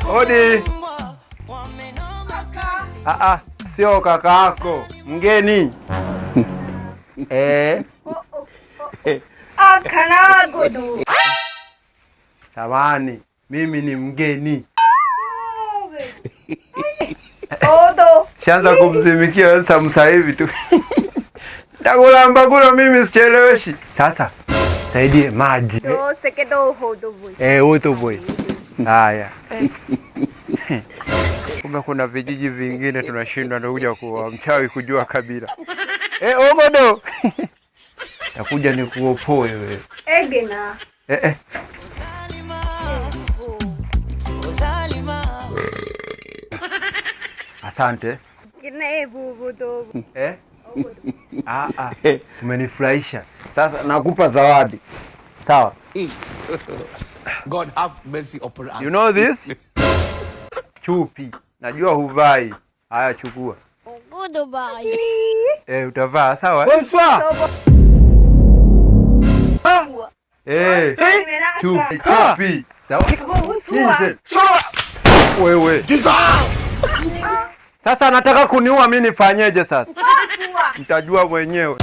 Odi. Ah ah, sio kaka yako, mgeni. Eh. Akanagodo. Samani, mimi ni mgeni. Odo. Shanza kumzimikia sasa hivi tu. Ndakulamba kula mimi sicheleweshi. Sasa saidie maji. Eh, oto boy. Haya. Kumbe kuna vijiji vingine tunashindwa ndio kuja kuwa mchawi kujua kabila. Eh, ogodo. Takuja nikuopoe wewe. Egena. Eh eh. Asante. Eh? Ah, ah. Umenifurahisha. Sasa nakupa zawadi. Sawa. God have mercy upon us. You know this? Chupi. Najua huvai. Haya, chukua. Goodbye. Eh, utavaa sawa? Bonsoir. Eh, chupi, chupi. Sawa. Wewe. Sasa nataka kuniua mimi nifanyeje sasa? Mtajua mwenyewe.